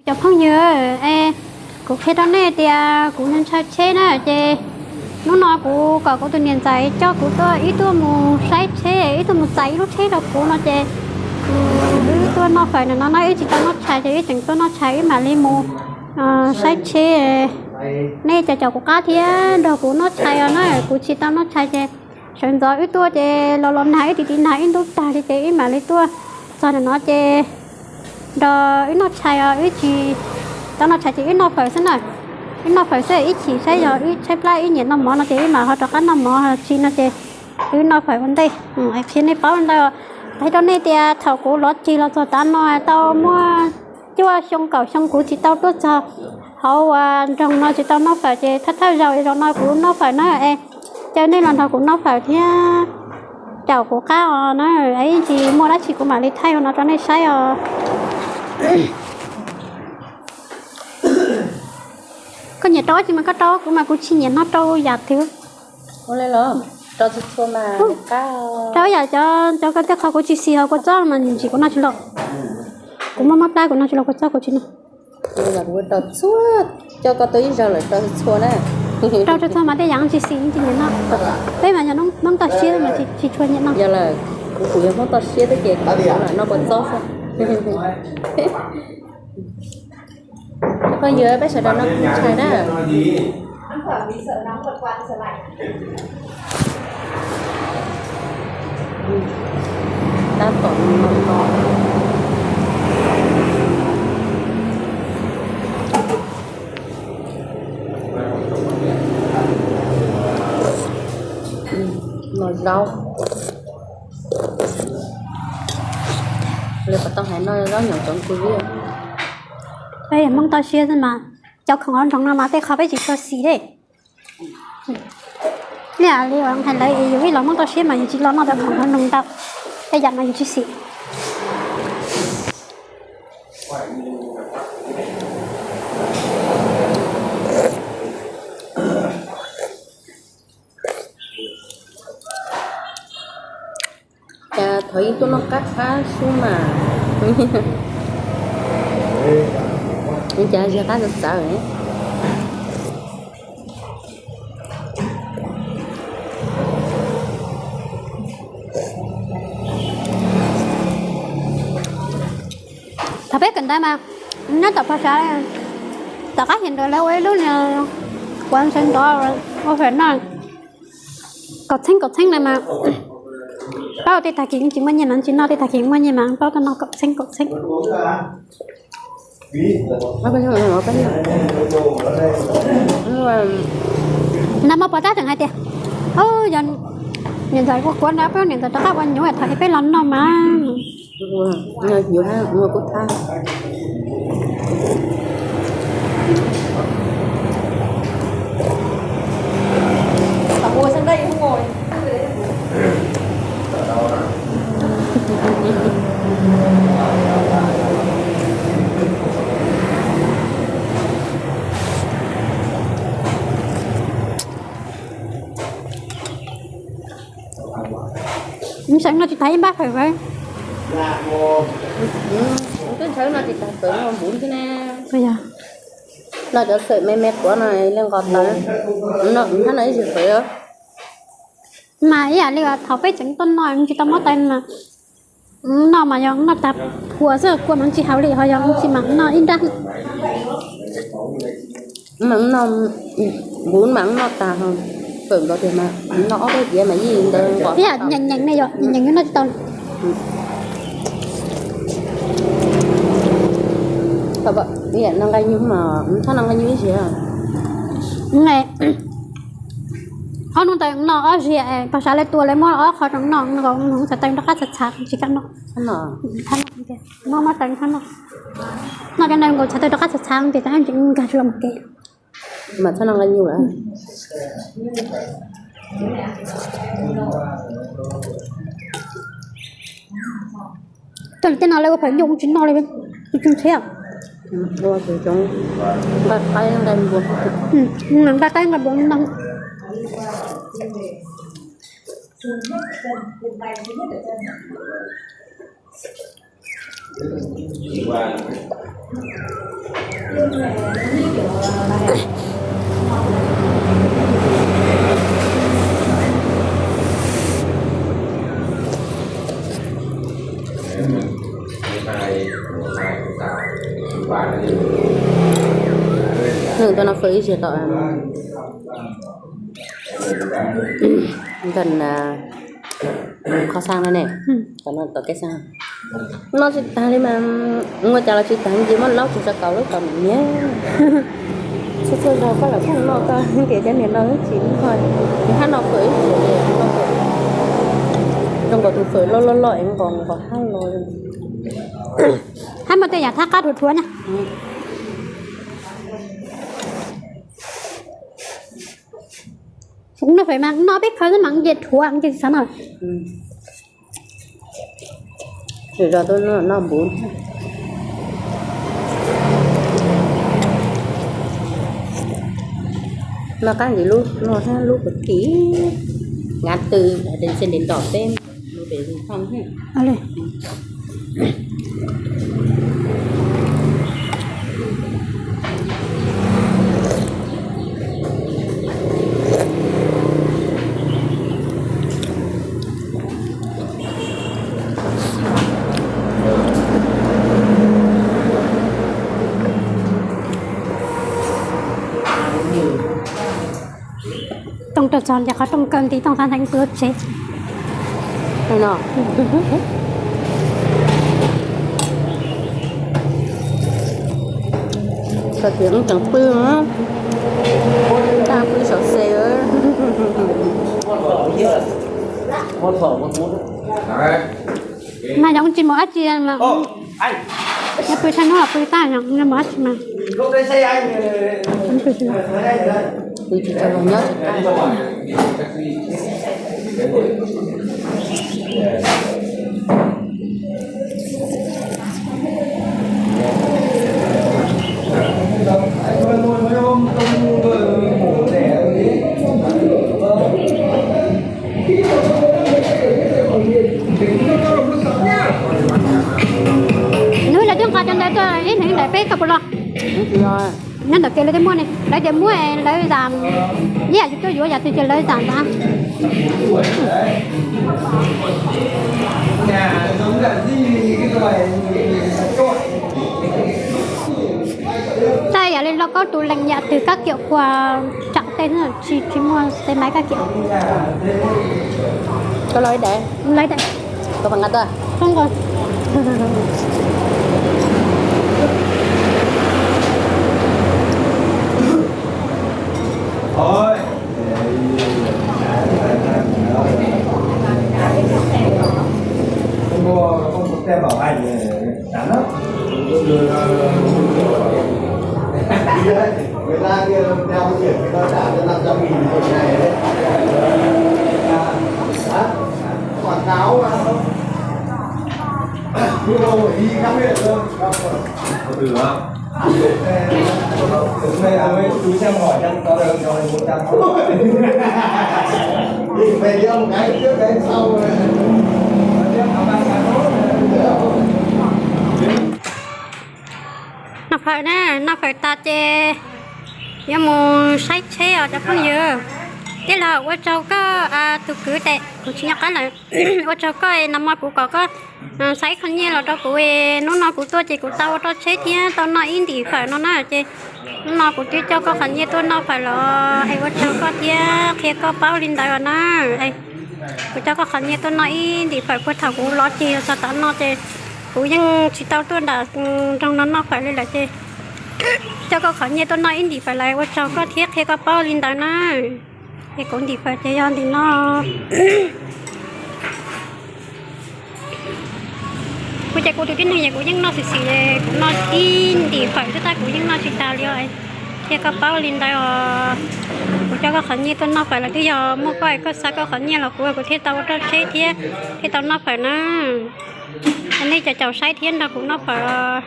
Cov phooj ywg, kuv qhia rau nej tias kuv ntshai tsheb na ces hnub no kuv kom kuv tus niam ntxawm coj kuv tuaj, wb tuaj mus saib tsheb, wb tuaj mus txais ib lub tsheb rau kuv no ces wb tuaj noj fawm no no, wb tsis tau noj tshais ces wb tseem tuaj noj tshais wb mam li mus saib tsheb. Nej cov caum kuv qab thiab nrog kuv noj tshais os na, kuv tsis tau noj tshais ces sawv ntxov wb tuaj ces los los nag, wb tiv tiv nag ib ntub tag li ces wb mam li tuaj txog ntawm no ces nrog wb noj tshais os, wb tsis tau noj tshais ces wb noj fawm xwb na. Wb noj fawm xwb, ib chim saib yog wb tshaib plab wb nyiam noj mov no ces wb mam ho rov qab noj mov, tsis no ces wb noj fawm ua ntej. Qhia nej paub ntawd, qhia rau nej tias thaum kuv lov ceg los txog tav no tau muaj cuaj xyoo kaum xyoo kuv tsis tau tuaj txog hauv uas nroog no, tsis tau noj fawm ces thawj thawj zaus zaum no kuv noj fawm na es caw nej los nrog kuv noj fawm thiab caum kuv qab os na, ib ntsis muaj dab tsi kuv mam li thaij no rau nej saib os. Koj nyiam rau tsi mas koj rau, kuv mas kuv tsis nyiam noj rau yam twg. Rau yam cov, cov tej qho kuv tsis xis hauv kua txob mas ntsis kuv noj tsis los. Kuv muaj mob plab kuv noj tsis los kua txob kuv tsis noj. Rau tsis txog mas tej yam tsis xis tsis nyiam noj. Peb mas yog Hmoob toj siab mas tsis tshua nyiam noj. Kuv yog Hmoob toj siab thiab ces kuv noj kua txob xwb. Phooj ywg, peb sawv daws noj tshais na. Tab tom no no, no zaub, li qhov tau hais no zaub nyoom tsoov kua liaj. Peb yog Hmoob toj siab xwb mas cov khoom hauv nroog no mas tej qho peb tsis tshua xis li. Ib yam li hais lawv es yus ib los Hmoob toj siab mas yus tsis los noj cov khoom hauv nroog ntau, tej yam no yus tsis xis. Cas thov yeej tuaj noj qab qab xwb mas. Cas zig qab txawv txawv. Thaum peb kawm ntawv mas nyob tom Phaj Sav, tom qab hiav ntawd lawv ua ib lub niag quav ntxhais ntov ua fawm noj. Kaum txheeb kaum txheeb na mas paub tej tag kis tsis muaj nyiaj mas tsis noj, tej tag kis muaj nyiaj mas paub tuaj noj kaum txheeb kaum txheeb. Nag hmo pov tab tseem hais tias, yog niam ntxawm ua kuav nrad peb niam ntxawm rov qab ua nyuv thaum es peb los noj mas. Ntshai no tsis tas ib npab fawm. Twb ntshai no tsis tas fawm no npuv thiab ne. Yog no cov xawm me me quav no li nqos tawv, no nthab no ib zig fawm. Mas ib yam li thaum peb tseem tuaj noj tsis tau mob taw mas, noj mas yog noj tag phua xwb, kua mas tsis haus li, ho yog tsis mas noj ib nrab. Noj, npuv mas noj tag, fawm nkaus tiag mas noj ob peb diav mas yeej ntawd nqos. Ib yam nyeem nyeem ne, yog nyeem nyeem yuav noj tsis tau. Ib yam no nqaij nyuj mas, txhob no nqaij nyuj ib zig. Ob hnub ntawd noj ob zig, Paj Sav lawv tua lawv muab ob qho rau noj, nkaus txhais taw rov qab txhav txhav tsis kam noj. Muab muab taw noj, noj cov ntawd nkaus txhais taw rov qab txhav txhav ces txawm nkag tsis los mus kev. Mas txhob no nqaij nyuj lawm. Tej no lawv ua phawm nyuj tsis noj li, tsis tshua ntxhiab. Nqaij qaib nqaij npua, nqaij qaib nqaij npua no. Nws tuaj noj fawm ib zaug tom, tom kho xab no ne, tom no tom kev xab. Noj tsis tag li mas, ua cas los tsis tag, ces muab laub tsuag tso kauv lub tau niam niam. Txhua txhua zaus koj lam pheej noj koj tias cov niag no tsis noj, nws hab noj fawm ib zaug, noj fawm zoo nkaus tus fawm loj loj loj es nqos nqos hab los. Hab muaj tej yam thab qab dhuav dhuav na. Noj fawm mas noj peb khawv xwb mas nce dhuav nce tsis txhob noj. Zos tuaj noj npuv, noj qab ntxiv lub no hab lub puag tim, ngav tw, nte ntom peb. Tooj rau txog ces qhov rooj kaw nti Tooj qab ntheev pw tsev. Txog tias wb tseem pw, tab pw saum xes. Mas yog wb tsis mus dab tsi mas, yog pw tshaj hnub los pw tag, yog mus dab tsi mas. Pw tsis tau los nyob tsis tau. Nws lawv twb nqa cov ntawd tuaj ib hneev ntawm peb koj puas los? Nyob ntawm kev lawv twb muaj ne, lawv tias muab lawv zam, ib yam yus tuaj yuav yam twg ces lawv zam ntag. Tej yam li lauj kaub tus lees yam twg kab kiam kuas tsam tej xwb, tsis, tsis muaj tej maiv kab kiam. Koj los ib daim, los ib daim, koj nqa tuaj. Người ta kia, người ta có chuyển, người ta trả cho năm trăm nghìn một ngày đấy. Hả? Quảng cáo mà. Mua một tí khác biệt thôi. Có từ đó. Mày, à, mày, chú xem hỏi cho tao được rồi, một trăm. Mày đi ông cái trước cái sau rồi. Noj fawm na, noj fawm tas ces yuav mus saib tsheb os cov phooj ywg. Tij laug, ua tsaug koj tus kwv tes, kuv tsis nco qab lawm. Ua tsaug koj nag hmo kuv kom koj xa ib qho nyiaj los rau kuv, hnub no kuv tuaj ces kuv tau ua roj tsheb thiab tau noj ib ntim fawm no na ces hnub no kuv twb coj koj qhov nyiaj tuaj noj fawm los es ua tsaug koj thiab qhia koj paub li ntawd os na. Kuv coj koj qhov nyiaj tuaj noj ib ntim fawm puag thaum kuv los ceg los txog tav no ces kuv yeej tsis tau tuaj nram nroog no noj fawm li lawm ces coj koj qhov nyiaj tuaj noj ib ntim fawm lawm ua tsaug koj thiab qhia koj paub li ntawd na. Es kuv ntim fawm ces yog ntim no. Kuv ces kuv tus tib neeg es kuv yeej noj xis xis, kuv noj ib ntim fawm xwb tab kuv yeej noj tsis tag li os. Qhia koj paub li ntawd os. Kuv coj koj qhov nyiaj tuaj noj fawm los twb yog muaj koj es koj xa koj qhov nyiaj los kuv, kuv thiaj tau ua roj tsheb thiab thiaj tau noj fawm na. Nej cov caum saib thiab nrog kuv noj fawm os.